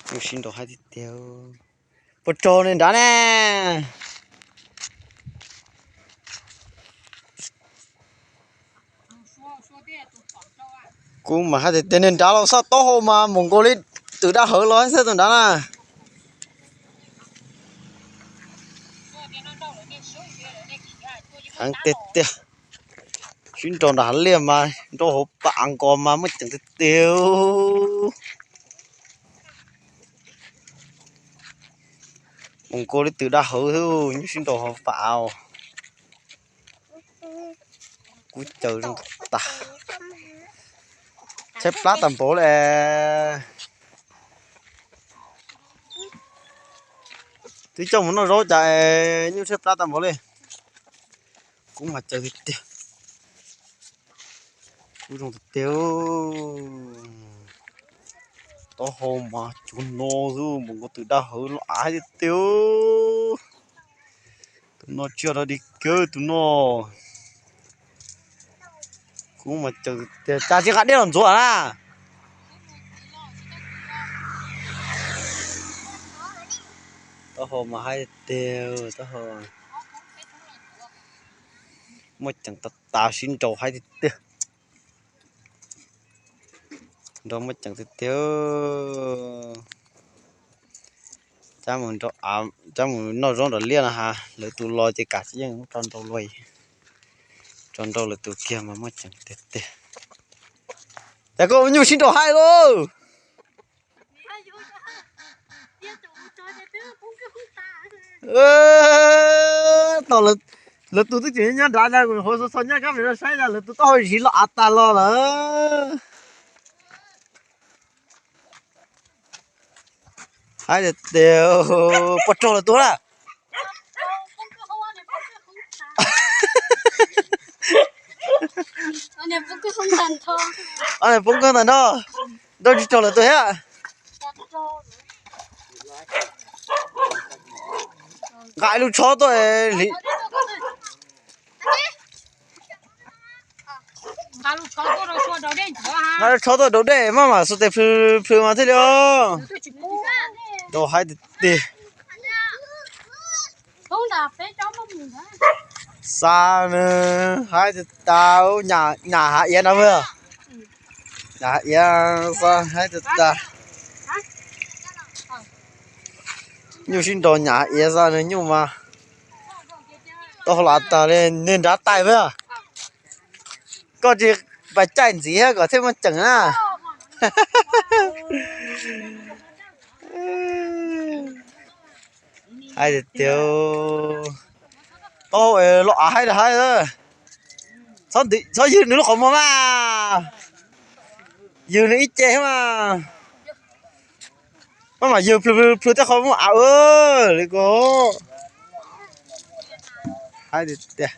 Nyuj sib nraus haib tiag tiag. Puas raug niag nrad ne? Kuv mas hais tias niag nrad los xaj taub hau mas mus nkaus li twm dab hawv los xwb tus nrad na. Heev tiag tiag. Sib nraus nram hav liaj mas nraus hauv pas av nkaus mas muaj ceem tiag tiag. Mus nkaus li twm dab hawv xwb, nyuj sib nraus hauv pas av. Kub caws zoo tas. Tshaib plab tag npaum li. Twb coj mus noj zaub cas es nyuj tshaib plab tag npaum li. Kub mas caws tiag tiag. Kub zoo tiag tiag. Taub hau mas cuag no xwb, mus nkaus twm dab hawv los av tiag tiag. Tus no tsiaj dog dig kawg tus no. Kub mas caws tiag, cas tsis nqa dej los ntxuav na. Taub hau mas haib tiag, taub hau muaj ceem tas tas, sib nraus haib tiag tiag. Nraus muaj ceem tiag tiag. Cab mus noj zaub nram liaj no ha, lawv tus los ces kam tsis yeej tso nrau luaj, tso nrau lawv tus kiag mas muaj ceem tiag tiag. Cas koj ua nyuj sib nraus haib lauj? Tom lawv tus twb tseem nyob nrad, hauv xov xo nyob kab pem no saib, lawv tus taub hau zis los av tas los lawm. Haib tiag tiag, puas raug lawv tus na? Poob kawg ntag no, nrau tsis raug lawv tus thiab. Nqa ib lub tshob tuaj, nqa lub tshob tuaj daus dej maj mam xuas tes plhws plhws mas thiaj li os. Nrau haib tiag tiag. Xa nws haib tiag tas, nyam hav iav no, nyam hav iav xa haib tiag tas. Nyuj sib nraus nyam hav iav xa nws nyuj mas. Tau hau los tag li, nws nrad tais peb. Koj tsis pais caij ntxiv thiab kom thiaj muaj ceem na. Haib tiag tiag. Tau los av haib haib. Txhob ywg nws lub qhov muag mas. Ywg nws ib ce mas. Maj mam ywg plhws plhws tej qhov muag av li ko. Haib tiag tiag.